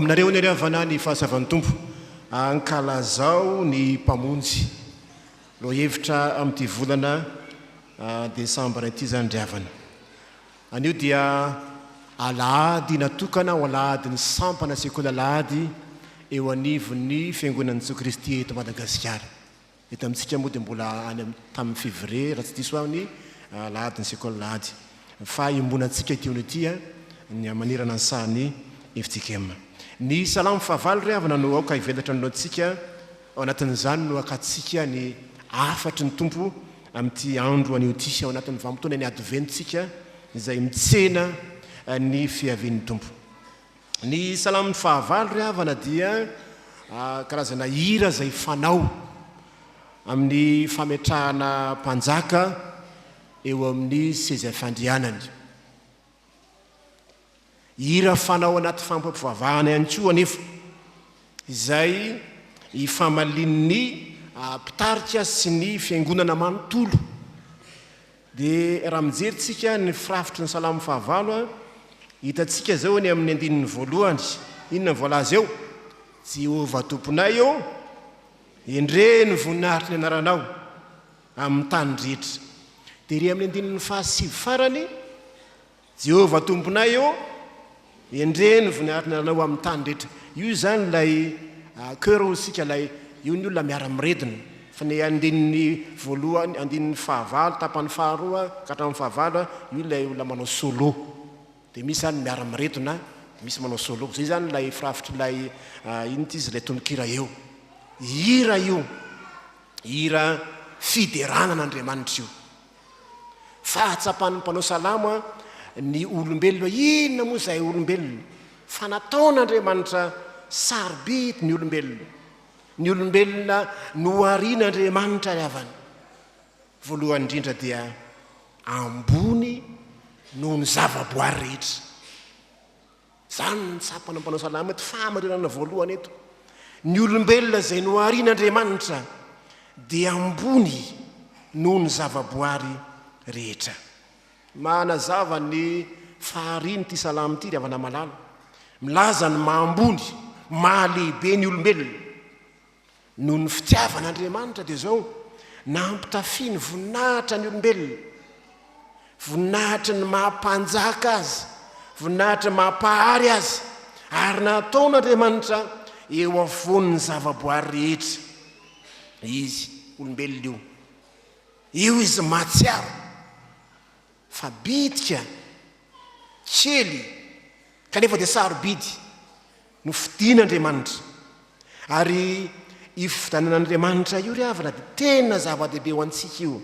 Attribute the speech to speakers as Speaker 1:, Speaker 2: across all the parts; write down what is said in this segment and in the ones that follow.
Speaker 1: aminareo anie ry havana ny fahasavan'ny Tompo. Ankalazao ny Mpamonjy. Lohahevitra amin'ity volana desambra ity izany ry havana. Anio dia alahady natokana ho alahadin'ny sampana sekoly alahady eo anivon'ny Fiangonan'i Jesoa Kristy eto Madagasikara. Eto amintsika moa dia mbola any amin'ny tamin'ny février raha tsy diso aho ny alahadin'ny sekoly alahady. Fa iombonantsika ity ony ity ny manerana ny sahan'ny fjkm. Ny salamo fahavalo ry havana no aoka hivelatra anoloantsika, ao anatin'izany no hakantsika ny hafatry ny Tompo amin'ity andro anio ity, ao anatin'ny vanim-potoana ny adventsika izay mitsena ny fiavian'ny Tompo. Ny Salamo fahavalo ry havana dia karazana hira izay fanao amin'ny fametrahana mpanjaka eo amin'ny seza fiandrianany. Hira fanao anaty fampivavahana ihany koa anefa izay ifamalian'ny mpitarika sy ny fiangonana manontolo. Dia raha mijery tsika ny firafitry ny Salamo fahavalo, hitantsika izao eny amin'ny andininy voalohany, inona ny voalaza eo? Jehovah Tomponay ô, endrey ny voninahitry ny anaranao amin'ny tany rehetra. Dia ery amin'ny andininy fahasivy farany, Jehovah Tomponay ô, endrey ny voninahitrao amin'ny tany rehetra. Io izany ilay chœur hoy isika, ilay io ny olona miara-miredona. Fa ny andininy voalohany, andininy fahavalo, tapany faharoa ka hatramin'ny fahavalo, io ilay olona manao solo. Dia misy izany miara-miredona, dia misy manao solo. Izay izany ilay firafitr'ilay inona ity izy, ilay tononkira eo. Hira io, hira fiderana an'Andriamanitra io. Fahatsapan'ny mpanao salamo ny olombelona, inona moa izay olombelona? Fa nataon'Andriamanitra sarobidy ny olombelona. Ny olombelona noharian'Andriamanitra ry havana. Voalohany indrindra dia ambony noho ny zavaboary rehetra. Izany no tsapan'ny mpanao salamo eto, fahamarinana voalohany eto. Ny olombelona izay noharian'Andriamanitra dia ambony noho ny zavaboary rehetra. Manazava ny fahariany ity salamo ity ry havana malala. Milaza ny maha ambony, maha lehibe ny olombelona. Noho ny fitiavan'Andriamanitra dia izao, nampitafiany voninahitra ny olombelona, voninahitry ny maha mpanjaka azy, voninahitry ny maha mpahary azy, ary nataon'Andriamanitra eo afovoan'ny zavaboary rehetra izy, olombelona io. Io izy mahatsiaro fa bitika kely kanefa dia sarobidy Nofidin'Andriamanitra. Ary io fifidianan'Andriamanitra io ry havana dia tena zava-dehibe ho antsika io.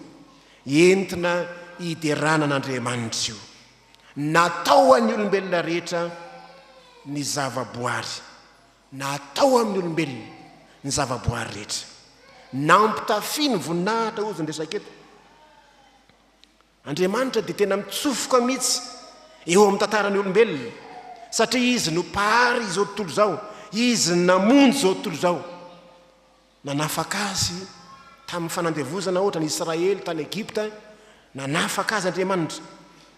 Speaker 1: Entina hiderana an'Andriamanitra io. Natao ho an'ny olombelona rehetra ny zavaboary. Natao amin'ny olombelona ny zavaboary rehetra. Nampitafiany voninahitra hozy ny resaka eto. Andriamanitra dia tena mitsofoka mihitsy eo amin'ny tantaran'ny olombelona, satria Izy no Mpahary izao tontolo izao, Izy no namonjy izao tontolo izao. Nanafaka azy tamin'ny fanandevozana, ohatra, ny Israely tany Egypta, nanafaka azy Andriamanitra.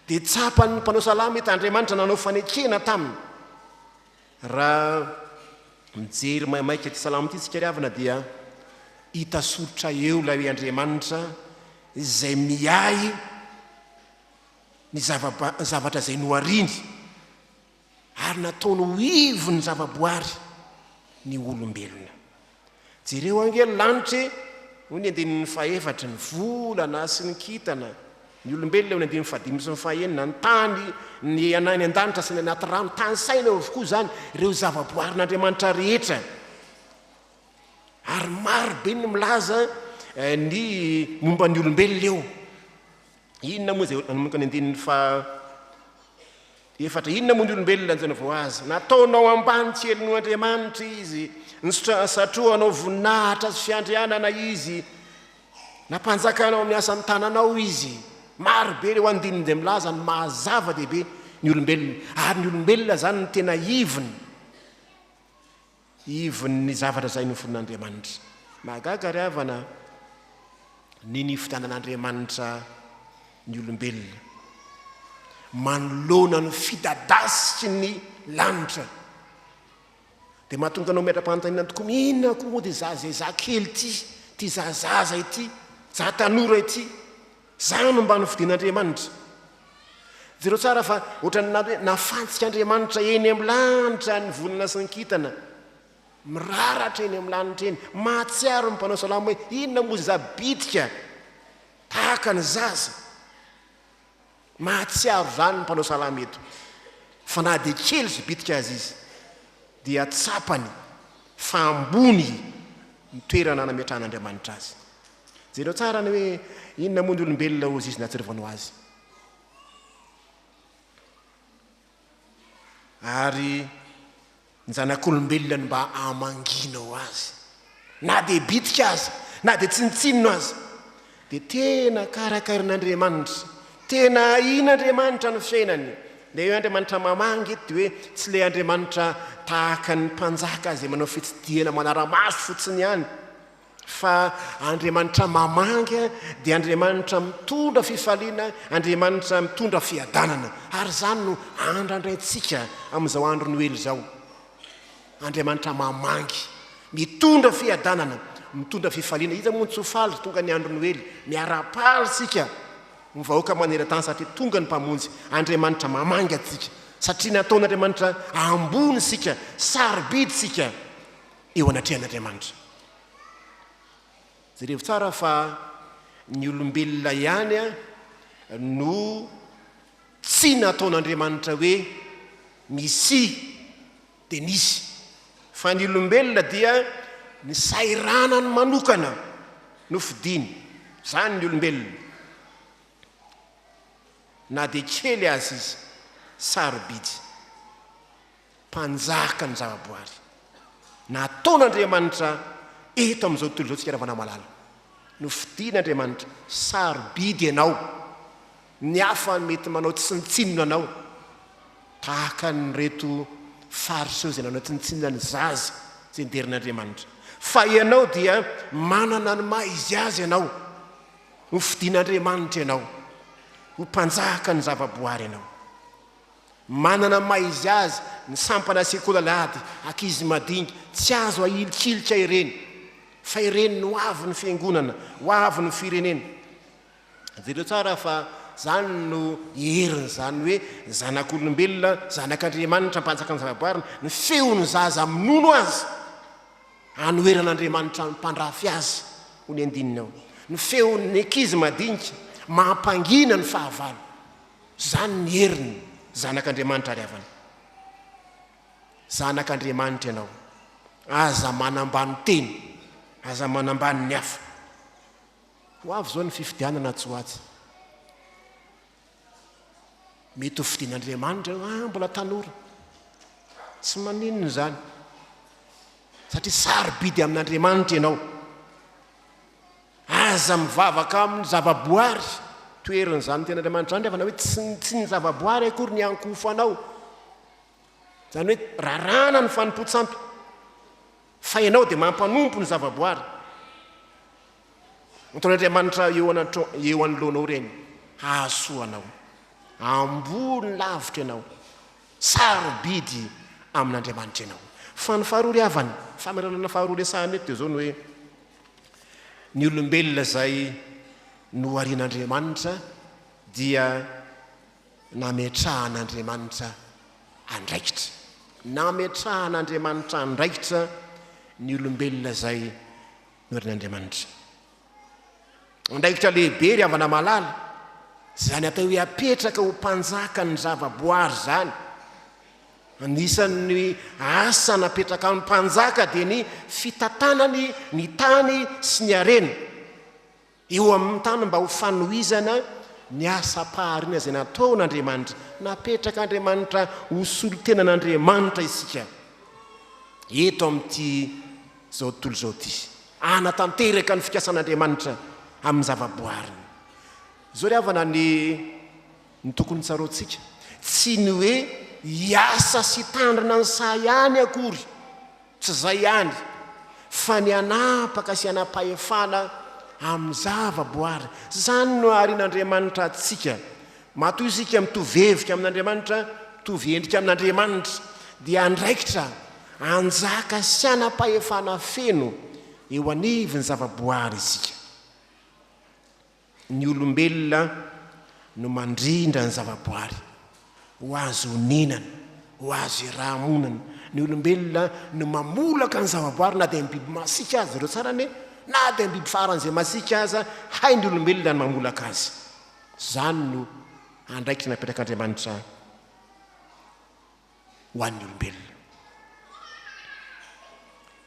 Speaker 1: Dia tsapan'ny mpanao salamo eto, Andriamanitra nanao fanekena taminy. Raha mijery maimaika ity salamo ity isika ry havana dia hita soritra eo ilay hoe Andriamanitra izay miahy ny zavatra izay nohariny ary nataony ho ivon'ny zavaboary ny olombelona. Jereo ange ny lanitra e! Hoy ny andininy fahefatra, ny volana sy ny kintana, ny olombelona eo ny andininy fahadimy sy ny fahenina, ny tany, ny any an-danitra sy ny anaty rano, tanisaina eo avokoa izany ireo zavaboarin'Andriamanitra rehetra. Ary maro be ny milaza ny momba ny olombelona eo. Inona moa izay nanomboka ny andininy faha efatra? Inona moa ny olombelona izay navao azy? Nataonao ambany kely noho Andriamanitra izy, nisatrohanao voninahitra sy fiandrianana izy, nampanjakanao amin'ny asan'ny tananao izy. Maro be ireo andininy izay milaza ny maha zava-dehibe ny olombelona, ary ny olombelona izany no tena ivony. Ivon'ny zavatra izay noforonin'Andriamanitra. Mahagaga ry havana ny nifidianan'Andriamanitra ny olombelona manoloana ny fidadasiky ny lanitra. Dia mahatonga anao miara-panontaniana tokoa, inona koa moa dia za izay za kely ity, ity za zaza ity, za tanora ity, za no mba nofidin'Andriamanitra. Jereo tsara fa ohatran'ny hoe nafantsik'Andriamanitra eny amin'ny lanitra ny volana sy ny kintana. Miraratra eny amin'ny lanitra eny. Mahatsiaro ny mpanao salamo hoe inona moa izay za bitika tahaka ny zaza. Mahatsiaro izany ny mpanao salamo eto, fa na dia kely sy bitika aza izy, dia tsapany fa ambony ny toerana nametrahan'Andriamanitra azy. Jereo tsara ny hoe inona moa ny olombelona hozy izy nahatsiarovanao azy. Ary ny zanak'olombelona no mba hamangianao azy, na dia bitika aza, na dia tsinontsinona aza, dia tena karakarain'Andriamanitra, tena ahian'Andriamanitra ny fiainany. Ilay hoe Andriamanitra mamangy eto dia hoe tsy ilay Andriamanitra tahaka ny mpanjaka izay manao fitsidihana manara-maso fotsiny ihany, Fa Andriamanitra mamangy dia Andriamanitra mitondra fifaliana, Andriamanitra mitondra fiadanana. Ary izany no andrandraintsika amin'izao andro Noely izao. Andriamanitra mamangy, mitondra fiadanana, mitondra fifaliana. Iza moa no tsy ho faly tonga ny andro Noely? Miara-paly isika ny vahoaka maneran-tany satria tonga ny Mpamonjy. Andriamanitra mamangy antsika satria nataon'Andriamanitra ambony isika, sarobidy isika. eo anatrehan'Andriamanitra. Jerevo tsara fa ny olombelona ihany no tsy nataon'Andriamanitra hoe misia dia nisy, fa ny olombelona dia ny sahiranany manokana no fidiny, izany ny olombelona na dia kely aza izy, sarobidy. Mpanjaka ny zavaboary. Nataon'Andriamanitra eto amin'izao tontolo izao tsika ravana malala. Nofidin'Andriamanitra. Sarobidy ianao. Ny hafa mety manao tsinontsinona anao. Tahaka an'ireto Fariseo izay nanao tsinontsinona ny zaza izay niderin'Andriamanitra. Fa ianao dia manana ny maha izy azy ianao. Nofidin'Andriamanitra ianao. Ho mpanjaka ny zavaboary ianao. Manana ny maha izy azy ny sampana sekoly alahady ankizy madinika, tsy azo ahilikilika ireny fa ireny no ho avin'ny fiangonana, ho avin'ny firenena. Jereo tsara fa zany no herin'izany hoe zanak'olombelona, zanak'Andriamanitra, mpanjakan'ny zavaboariny, ny feon'ny zaza minono azy anoheran'Andriamanitra ny mpandrafy azy, hoy ny andininy ao. Ny feon'ny ankizy madinika mampangina ny fahavalo. Izany ny heriny, zanak'Andriamanitra ary havana. Zanak'Andriamanitra ianao. Aza manambany tena, aza manambany ny hafa. Ho avy izao ny fifidianana atsy ho atsy. Mety ho fidin'Andriamanitra ianao, ah mbola tanora. Tsy maninona izany. Satria sarobidy amin'Andriamanitra ianao. Aza mivavaka amin'ny zavaboary. Toherin'izany tenin'Andriamanitra izany rehefa hoe tsy tsy ny zavaboary akory ny ankohofanao. Izany hoe raràna ny fanompoan-tsampy. Fa ianao dia mampanompo ny zavaboary. Nataon'Andriamanitra eo eo anoloanao ireny hahasoa anao. Ambony lavitra ianao. Sarobidy amin'Andriamanitra ianao. Fa ny faharoa ry havana, famerenana faharoa resahana eto dia izao ny hoe ny olombelona izay noharian'Andriamanitra dia nametrahan'Andriamanitra andraikitra. Nametrahan'Andriamanitra andraikitra ny olombelona izay noharian'Andriamanitra. Andraikitra lehibe ry havana malala, izany atao hoe apetraka ho mpanjaka ny zavaboary izany. Anisan'ny asa napetraka amin'ny mpanjaka dia ny fitantanany ny tany sy ny harena eo amin'ny tany mba ho fanohizana ny asam-pahariana izay nataon'Andriamanitra. Napetrak'Andriamanitra ho solontenan'Andriamanitra isika eto amin'ity izao tontolo izao ity. Hanatanteraka ny fikasan'Andriamanitra amin'ny zavaboariny. Izao ry havana ny ny tokony tsaroantsika, tsy ny hoe hiasa sy hitandrina ny saha ihany akory, tsy izay ihany, fa ny hanapaka sy hanam-pahefana amin'ny zavaboary. Izany no aharian'Andriamanitra antsika. Matoa isika mitovy hevitra amin'Andriamanitra, mitovy endrika amin'Andriamanitra, dia andraikitra. Hanjaka sy hanam-pahefana feno eo anivon'ny zava-boary isika. Ny olombelona no mandrindra ny zava-boary ho azo onenana, ho azo irahamonana. Ny olombelona no mamolaka ny zava-boary na dia ny biby masiaka aza, jereo tsara anie, na dia ny biby faran'izay masiaka aza, hain'ny olombelona ny mamolaka azy. Izany no andraikitra napetrak'Andriamanitra ho an'ny olombelona.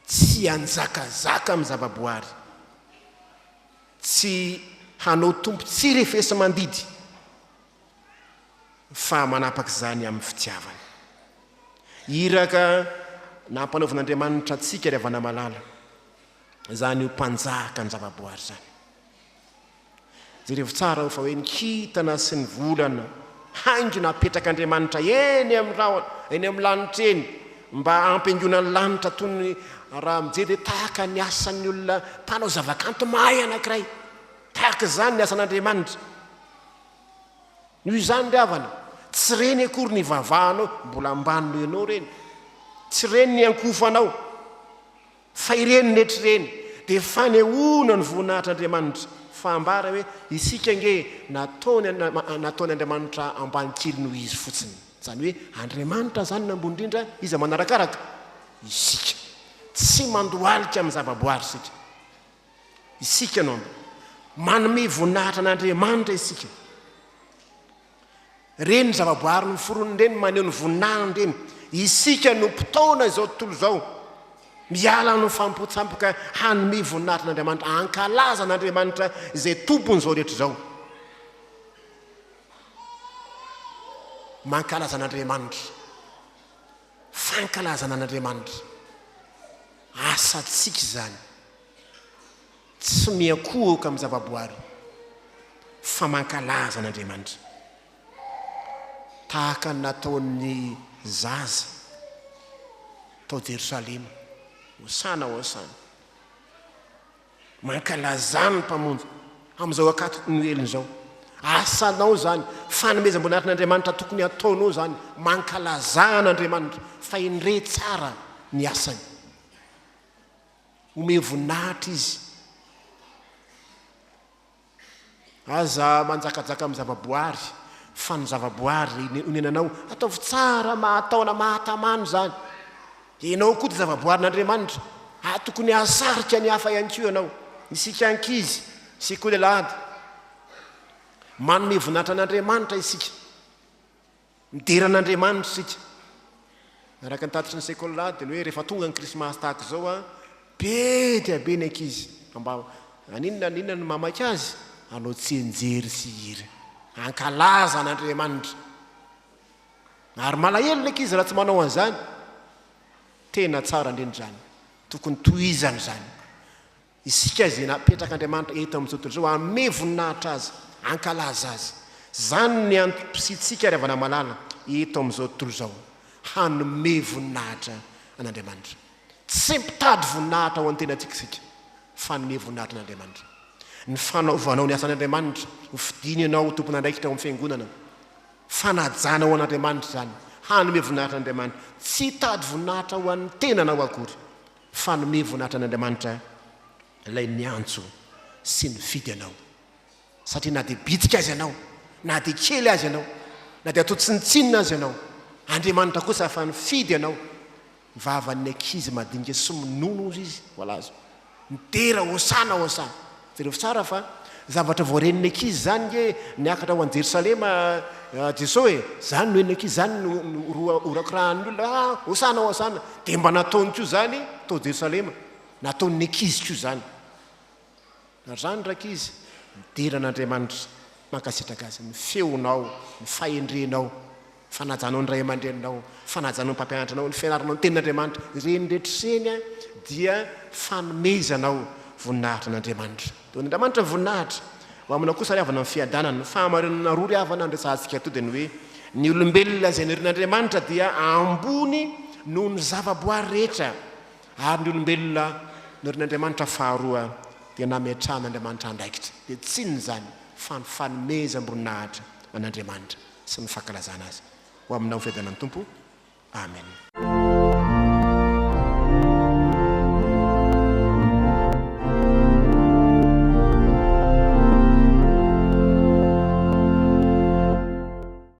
Speaker 1: Tsy hanjakazaka amin'ny zava-boary, tsy hanao tompo tsy refesi-mandidy, fa manapaka izany amin'ny fitiavana. Iraka nampanaovin'Andriamanitra antsika ry havana malala, izany ho mpanjaka ny zava-boary izany. Jerevo tsara ao fa hoe ny kintana sy ny volana, haingo napetrak'Andriamanitra eny amin'ny rahona, eny amin'ny lanitra eny, mba hampihaingoana ny lanitra toy ny raha mijery dia tahaka ny asan'ny olona mpanao zavakanto mahay anankiray. Tahaka izany ny asan'Andriamanitra. Noho izany ry havana, tsy ireny akory ny ivavahanao, mbola ambany noho ianao ireny. Tsy ireny ny iankohofanao. Fa ireny rehetra ireny dia fanehoana ny voninahitr'Andriamanitra, fa ambara hoe isika ange nataony nataony Andriamanitra ambany kely noho izy fotsiny. Izany hoe Andriamanitra izany no ambony indrindra, iza manarakaraka? Isika. Tsy mandohalika amin'ny zavaboary isika. Isika no ambony. Manome voninahitra an'Andriamanitra isika. Ireny zavaboary noforoniny ireny maneho ny voninahiny ireny. Isika no mpitaona izao tontolo izao. Miala amin'ny fanompoan-tsampy ka hanome voninahitra an'Andriamanitra, hankalaza an'Andriamanitra izay tompon'izao rehetra izao. Mankalaza an'Andriamanitra. Fankalazana an'Andriamanitra. Asantsika izany. Tsy miankohoka amin'ny zavaboary fa mankalaza an'Andriamanitra. Tahaka ny nataon'ny zaza tao Jerosalema. Hosana, hosana. Mankalazà ny Mpamonjy amin'izao ankatoky ny Noely izao. Asanao izany, fanomezam-boninahitr'Andriamanitra tokony hataonao izany. Mankalazà an'Andriamanitra fa endrey tsara ny asany. Omeo voninahitra izy. Aza manjakajaka amin'ny zavaboary, fa ny zavaboary onenanao, ataovy tsara, mahataona, mahatamana izany. Ianao koa dia zavaboarin'Andriamanitra, ary tokony hahasarika ny hafa ihany koa ianao. Isika ankizy, sekoly alahady, manome voninahitra an'Andriamanitra isika. Midera an'Andriamanitra isika. Araka ny tatitry ny sekoly alahady dia ny hoe rehefa tonga ny krismasy tahaka izao an, be dia be ny ankizy. Mba haninona haninona no mamaky azy? Hanao tsianjery sy hira. Hankalaza an'Andriamanitra. Ary malahelo ny ankizy raha tsy manao an'izany. Tena tsara indrindra izany. Tokony tohizana izany. Isika izay napetrak'Andriamanitra eto amin'izao tontolo izao hanome voninahitra Azy, hankalaza Azy. Izany ny antom-pisiantsika ry havana malala eto amin'izao tontolo izao, hanome voninahitra an'Andriamanitra. Tsy mpitady voninahitra ho an'ny tenantsika isika, fa hanome voninahitra an'Andriamanitra. Ny fanaovanao ny asan'Andriamanitra, ho fidiny ianao ho tompon'andraikitra ao amin'ny fiangonana, fanajana ho an'Andriamanitra izany, hanome voninahitra an'Andriamanitra. Tsy hitady voninahitra ho an'ny tenanao akory, Fanome voninahitra an'Andriamanitra ilay niantso sy nifidy anao. Satria na dia bitika aza ianao, na dia kely aza ianao, na dia atao tsinontsinona aza ianao, Andriamanitra kosa efa nifidy anao. Ny vavan'ny ankizy madinika sy minono hozy izy, voalaza. Midera Hosana, Hosana. Jereo tsara fa zavatra vao ren'ny ankizy izany nge niakatra ho any Jerosalema Jeso e, zany no henon'ny ankizy, zany no horakorahan'ny olona, ah hosana hosana, dia mba nataony koa izany tao Jerosalema, nataon'ny ankizy koa izany. Ary izany rankizy, midera an'Andriamanitra, mankasitraka azy, ny feonao, ny fahendrenao. Fanajanao ny ray aman-dreninao, fanajanao ny mpampianatra anao, ny fianaranao ny tenin'Andriamanitra, ireny rehetra ireny dia fanomezanao voninahitra an'Andriamanitra. Dia ho an'Andriamanitra ny voninahitra. Ho aminao kosa ry havana ny fiadanana. Ny fahamarinana roa ry havana no resahantsika eto dia ny hoe, ny olombelona izay norin'Andriamanitra dia ambony noho ny zavaboary rehetra, ary ny olombelona norin'Andriamanitra faharoa dia nametrahan'Andriamanitra andraikitra. Dia tsy inona izany fa ny fanomezam-boninahitra an'Andriamanitra. sy ny fankalazana azy. Ho aminao fiadanan'ny Tompo. Amen.